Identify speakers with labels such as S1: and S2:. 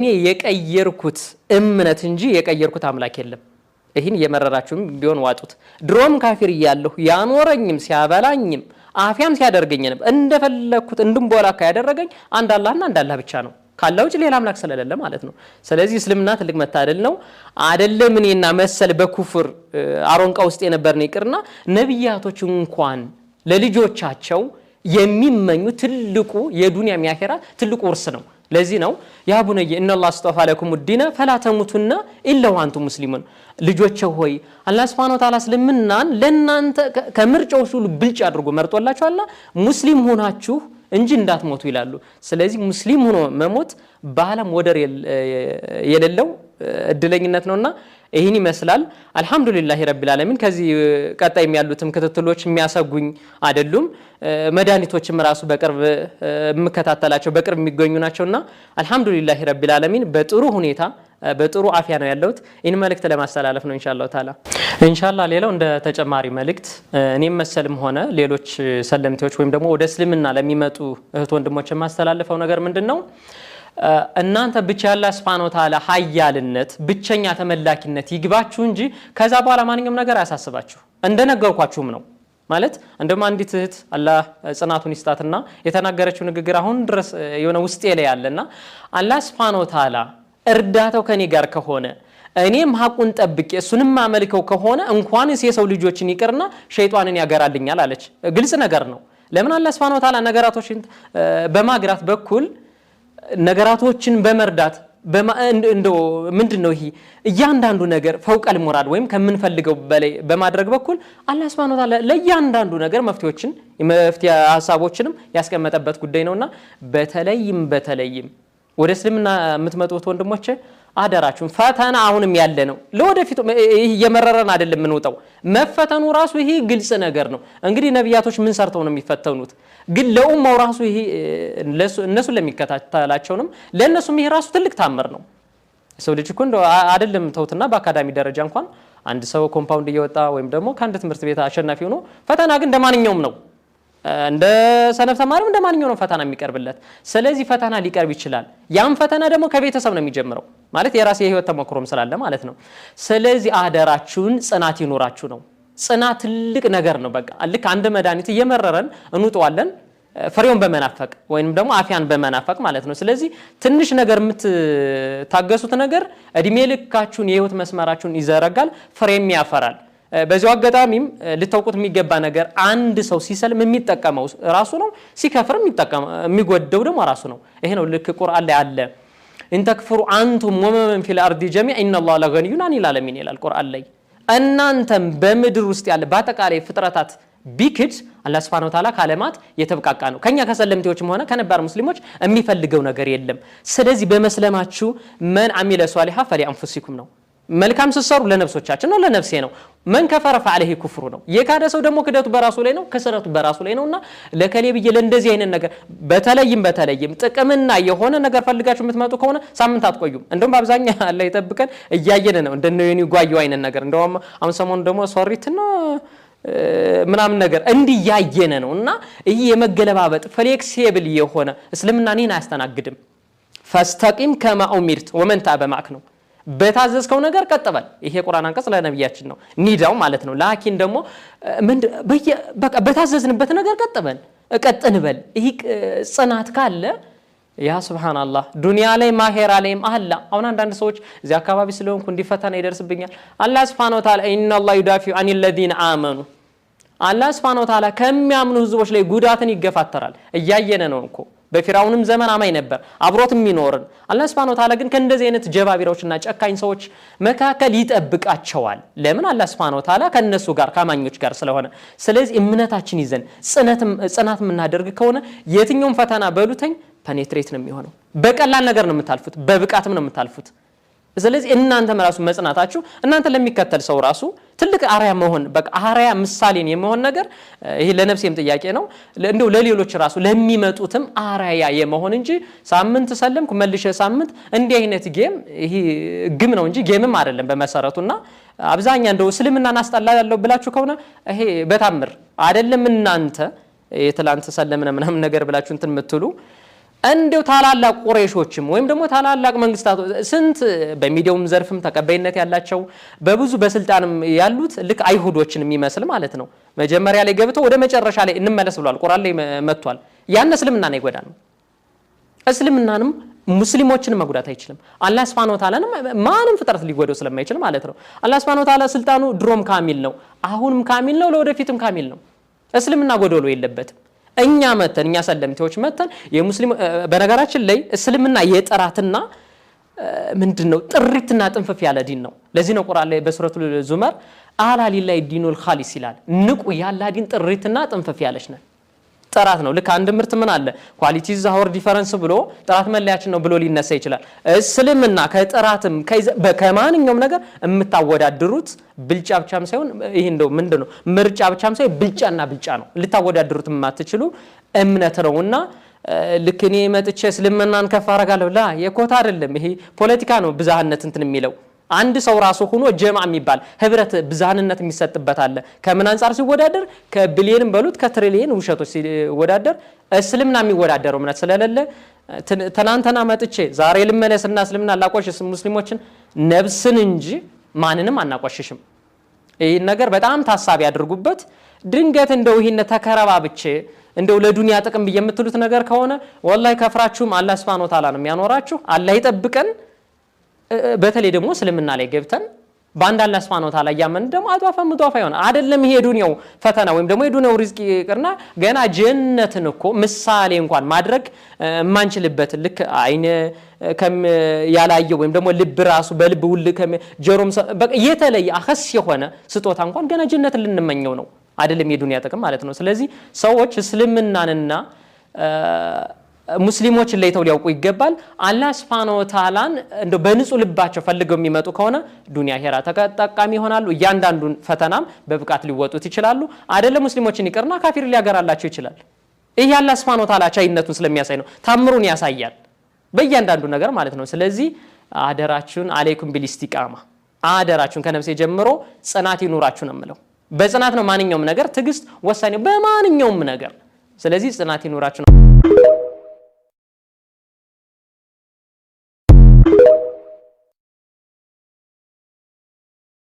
S1: እኔ የቀየርኩት እምነት እንጂ የቀየርኩት አምላክ የለም። ይህን እየመረራችሁም ቢሆን ዋጡት። ድሮም ካፊር እያለሁ ያኖረኝም ሲያበላኝም አፊያም ሲያደርገኝ ነበር። እንደፈለግኩት እንድንቦላካ ያደረገኝ አንድ አላህና አንድ አላህ ብቻ ነው። ካላህ ውጭ ሌላ አምላክ ስለሌለ ማለት ነው። ስለዚህ እስልምና ትልቅ መታደል ነው። አደለም እኔና መሰል በኩፍር አሮንቃ ውስጥ የነበርን ይቅርና ነቢያቶች እንኳን ለልጆቻቸው የሚመኙ ትልቁ የዱንያ የአኺራ ትልቁ ውርስ ነው። ለዚህ ነው يا بني إن الله اصطفى لكم الدين فلا تموتن إلا وأنتم مسلمون። ልጆቼ ሆይ አላህ سبحانه وتعالى እስልምናን ለእናንተ ከምርጫዎች ሁሉ ብልጭ አድርጎ መርጦላችኋልና ሙስሊም ሆናችሁ እንጂ እንዳትሞቱ ይላሉ። ስለዚህ ሙስሊም ሆኖ መሞት በዓለም ወደር የሌለው እድለኝነት ነውና ይህን ይመስላል። الحمد لله رب العالمين። ከዚህ ቀጣይም ያሉትም ክትትሎች የሚያሰጉኝ አይደሉም። መድኃኒቶችም ራሱ በቅርብ የምከታተላቸው በቅርብ የሚገኙ ናቸውና الحمد لله رب العالمين በጥሩ ሁኔታ በጥሩ አፊያ ነው ያለሁት። ይህን መልእክት ለማስተላለፍ ነው إن شاء الله تعالى። ኢንሻአላህ ሌላው እንደ ተጨማሪ መልእክት እኔም መሰልም ሆነ ሌሎች ሰለምቴዎች ወይም ደግሞ ወደ እስልምና ለሚመጡ እህት ወንድሞች የማስተላልፈው ነገር ምንድን ነው? እናንተ ብቻ ያላህ سبحانه وتعالى ሀያልነት ብቸኛ ተመላኪነት ይግባችሁ እንጂ ከዛ በኋላ ማንኛውም ነገር አያሳስባችሁ። እንደነገርኳችሁም ነው ማለት እንደውም አንዲት እህት አላህ ጽናቱን ይስጣትና የተናገረችው ንግግር አሁን ድረስ የሆነ ውስጤ ላይ ያለና አላህ سبحانه وتعالى እርዳታው ከኔ ጋር ከሆነ እኔም ሀቁን ጠብቄ እሱንም ማመልከው ከሆነ እንኳንስ የሰው ልጆችን ይቅርና ሸይጧንን ያገራልኛል አለች። ግልጽ ነገር ነው። ለምን አላህ سبحانه وتعالى ነገራቶችን በማግራት በኩል ነገራቶችን በመርዳት እንደው ምንድን ነው ይሄ እያንዳንዱ ነገር فوق المراد ወይም ከምንፈልገው በላይ በማድረግ በኩል አላህ سبحانه وتعالى ለእያንዳንዱ ነገር መፍትሄዎችን መፍትሄ ሀሳቦችንም ያስቀመጠበት ጉዳይ ነውና በተለይም በተለይም ወደ እስልምና የምትመጡት ወንድሞቼ አደራችሁን ፈተና አሁንም ያለ ነው። ለወደፊቱ ይህ እየመረረን አይደለም የምንወጣው። መፈተኑ ራሱ ይሄ ግልጽ ነገር ነው። እንግዲህ ነቢያቶች ምን ሰርተው ነው የሚፈተኑት? ግን ለኡማው ራሱ ይሄ እነሱን ለሚከታተላቸውንም ለእነሱም ይሄ ራሱ ትልቅ ታምር ነው። ሰው ልጅ እኮ እንደው አይደለም ተውትና በአካዳሚ ደረጃ እንኳን አንድ ሰው compound እየወጣ ወይም ደግሞ ከአንድ ትምህርት ቤት አሸናፊ ሆኖ ፈተና ግን እንደማንኛውም ነው እንደ ሰነፍ ተማሪም እንደ ማንኛውም ነው ፈተና የሚቀርብለት። ስለዚህ ፈተና ሊቀርብ ይችላል። ያም ፈተና ደግሞ ከቤተሰብ ነው የሚጀምረው፣ ማለት የራሴ የህይወት ተሞክሮም ስላለ ማለት ነው። ስለዚህ አደራችሁን ጽናት ይኖራችሁ ነው። ጽናት ትልቅ ነገር ነው። በቃ ልክ አንድ መድኃኒት እየመረረን እንውጠዋለን ፍሬውን በመናፈቅ ወይንም ደግሞ አፊያን በመናፈቅ ማለት ነው። ስለዚህ ትንሽ ነገር የምትታገሱት ነገር እድሜ ልካችሁን የህይወት መስመራችሁን ይዘረጋል፣ ፍሬም ያፈራል። በዚሁ አጋጣሚም ልታውቁት የሚገባ ነገር አንድ ሰው ሲሰልም የሚጠቀመው ራሱ ነው፣ ሲከፍርም የሚጎደው ደግሞ ራሱ ነው። ይሄ ነው ልክ ቁርአን ላይ አለ إن تكفروا أنتم ومن في الأرض جميعا إن الله لغني عن العالمين ይላል ቁርአን ላይ። እናንተም በምድር ውስጥ ያለ በአጠቃላይ ፍጥረታት ቢክድ አላህ سبحانه وتعالى ከዓለማት የተብቃቃ ነው። ከኛ ከሰለምቴዎችም ሆነ ከነባር ሙስሊሞች የሚፈልገው ነገር የለም። ስለዚህ በመስለማችሁ من عمل صالحا فلأنفسهم ነው። መልካም ስትሰሩ ለነፍሶቻችን ነው፣ ለነፍሴ ነው። من كفر فعليه كفره ነው። የካደ ሰው ደግሞ ክደቱ በራሱ ላይ ነው፣ ክስረቱ በራሱ ላይ ነውና ለከሌ ብዬ ለእንደዚህ አይነት ነገር በተለይም በተለይም ጥቅምና የሆነ ነገር ፈልጋችሁ የምትመጡ ከሆነ ሳምንት አትቆዩም። እንደውም በአብዛኛው አላህ ይጠብቀን እያየን ነው እንደነ ዮኒ ጓየው አይነት ነገር እንደውም አሁን ሰሞኑ ደግሞ ሶሪት ነው ምናምን ነገር እንዲያየነ ነው እና ይህ የመገለባበጥ flexible የሆነ እስልምና እኔን አያስተናግድም። فاستقم كما أمرت ومن تاب معك ነው። በታዘዝከው ነገር ቀጥ በል። ይሄ የቁርአን አንቀጽ ለነቢያችን ነው ኒዳው ማለት ነው። لكن ደግሞ በቃ በታዘዝንበት ነገር ቀጥ በል ቀጥ እንበል። ይህ ጽናት ካለ ያ سبحان الله ዱንያ ላይ አኼራ ላይም አለ። አሁን አንዳንድ ሰዎች እዚህ አካባቢ ስለሆንኩ እንዲፈተና ይደርስብኛል። አላህ سبحانه وتعالى إن الله يدافع عن الذين آمنوا አላህ سبحانه وتعالى ከሚያምኑ ህዝቦች ላይ ጉዳትን ይገፋተራል። እያየነ ነው እኮ በፊራውንም ዘመን አማኝ ነበር አብሮት የሚኖርን። አላህ سبحانه وتعالى ግን ከእንደዚህ አይነት ጀባቢራዎችና ጨካኝ ሰዎች መካከል ይጠብቃቸዋል። ለምን? አላህ سبحانه وتعالى ከነሱ ጋር ከአማኞች ጋር ስለሆነ። ስለዚህ እምነታችን ይዘን ጽናት የምናደርግ ከሆነ የትኛውም ፈተና በሉተኝ penetrate ነው የሚሆነው። በቀላል ነገር ነው የምታልፉት፣ በብቃትም ነው የምታልፉት። ስለዚህ እናንተም ራሱ መጽናታችሁ እናንተ ለሚከተል ሰው ራሱ ትልቅ አርያ መሆን በቃ አርያ ምሳሌን የመሆን ነገር ይሄ ለነፍሴም ጥያቄ ነው። እንደው ለሌሎች ራሱ ለሚመጡትም አርያ የመሆን እንጂ ሳምንት ሰለምኩ መልሼ ሳምንት እንዲህ አይነት game ይሄ ግም ነው እንጂ game ም አይደለም በመሰረቱና አብዛኛ እንደው እስልምናን አስጠላለሁ ብላችሁ ከሆነ ይሄ በታምር አይደለም። እናንተ የትላንት ሰለምነ ምናምን ነገር ብላችሁ እንትን የምትሉ እንደው ታላላቅ ቁረይሾችም ወይም ደግሞ ታላላቅ መንግስታት ስንት በሚዲያውም ዘርፍም ተቀባይነት ያላቸው በብዙ በስልጣንም ያሉት ልክ አይሁዶችን የሚመስል ማለት ነው። መጀመሪያ ላይ ገብተው ወደ መጨረሻ ላይ እንመለስ ብሏል። ቁርአን ላይ መጥቷል። ያን እስልምናን አይጎዳንም። እስልምናንም ሙስሊሞችን መጉዳት አይችልም። አላህ ሱብሓነሁ ወተዓላንም ማንም ፍጥረት ሊጎዳው ስለማይችል ማለት ነው። አላህ ሱብሓነሁ ወተዓላ ስልጣኑ ድሮም ካሚል ነው፣ አሁንም ካሚል ነው፣ ለወደፊትም ካሚል ነው። እስልምና ጎደሎ የለበትም። እኛ መተን እኛ ሰለምቴዎች መተን የሙስሊም በነገራችን ላይ እስልምና የጥራትና ምንድነው ጥሪትና ጥንፍፍ ያለ ዲን ነው። ለዚህ ነው ቁርአን ላይ በሱረቱ ዙመር ألا لله الدين الخالص ይላል። ንቁ ያለ ዲን ጥሪትና ጥንፍፍ ያለች ነው። ጥራት ነው። ልክ አንድ ምርት ምን አለ quality is our difference ብሎ ጥራት መለያችን ነው ብሎ ሊነሳ ይችላል። እስልምና ከጥራትም ከማንኛውም ነገር የምታወዳድሩት ብልጫ ብቻም ሳይሆን ይሄ እንደው ምንድነው ምርጫ ብቻም ሳይሆን ብልጫና ብልጫ ነው። ልታወዳድሩት የማትችሉ እምነት ነውና ልክ እኔ መጥቼ እስልምናን ከፍ አደርጋለሁ ላ የኮታ አይደለም። ይሄ ፖለቲካ ነው። ብዝሃነት እንትን የሚለው አንድ ሰው ራሱ ሆኖ ጀማ የሚባል ህብረት ብዝሃንነት የሚሰጥበት አለ። ከምን አንጻር ሲወዳደር ከቢሊየንም በሉት ከትሪሊየን ውሸቶች ሲወዳደር እስልምና የሚወዳደረው እምነት ስለሌለ ትናንትና መጥቼ ዛሬ ልመለስና እስልምና ላቆሽሽ ሙስሊሞችን ነፍስን እንጂ ማንንም አናቆሽሽም። ይህን ነገር በጣም ታሳቢ ያድርጉበት። ድንገት እንደው ይህን ተከረባብቼ እንደው ለዱንያ ጥቅም ብዬ የምትሉት ነገር ከሆነ ወላሂ ከፍራችሁም አላህ ሱብሓነሁ ወተዓላ ነው የሚያኖራችሁ። አላህ ይጠብቀን። በተለይ ደግሞ እስልምና ላይ ገብተን በአንድ አላህ ሱብሓነሁ ወተዓላ እያመን ደግሞ አጧፋ ምጧፋ ይሆናል አይደለም። ይሄ የዱንያው ፈተና ወይም ደግሞ የዱንያው ሪዝቅ ይቅርና ገና ጀነትን እኮ ምሳሌ እንኳን ማድረግ የማንችልበት ልክ አይን ያላየው ወይም ደግሞ ልብ ራሱ በልብ ውል ጆሮም በቃ የተለየ አኸስ የሆነ ስጦታ እንኳን ገና ጀነትን ልንመኘው ነው አይደለም፣ የዱንያ ጥቅም ማለት ነው። ስለዚህ ሰዎች እስልምናንና ሙስሊሞችን ለይተው ሊያውቁ ይገባል። አላህ ሱብሓነሁ ወተዓላን እንደው በንጹህ ልባቸው ፈልገው የሚመጡ ከሆነ ዱንያ ሄራ ተጠቃሚ ይሆናሉ። እያንዳንዱን ፈተናም በብቃት ሊወጡት ይችላሉ። አይደለም ሙስሊሞችን ይቅርና ካፊር ሊያገራላቸው ይችላል። ይህ አላህ ሱብሓነሁ ወተዓላ ቻይነቱን ስለሚያሳይ ነው። ታምሩን ያሳያል በእያንዳንዱ ነገር ማለት ነው። ስለዚህ አደራችሁን አለይኩም ቢልኢስቲቃማ አደራችሁን ከነፍሴ ጀምሮ ጽናት ይኑራችሁ ነው የምለው። በጽናት ነው ማንኛውም ነገር፣ ትዕግስት ወሳኝ ነው በማንኛውም ነገር። ስለዚህ ጽናት ይኑራችሁ ነው።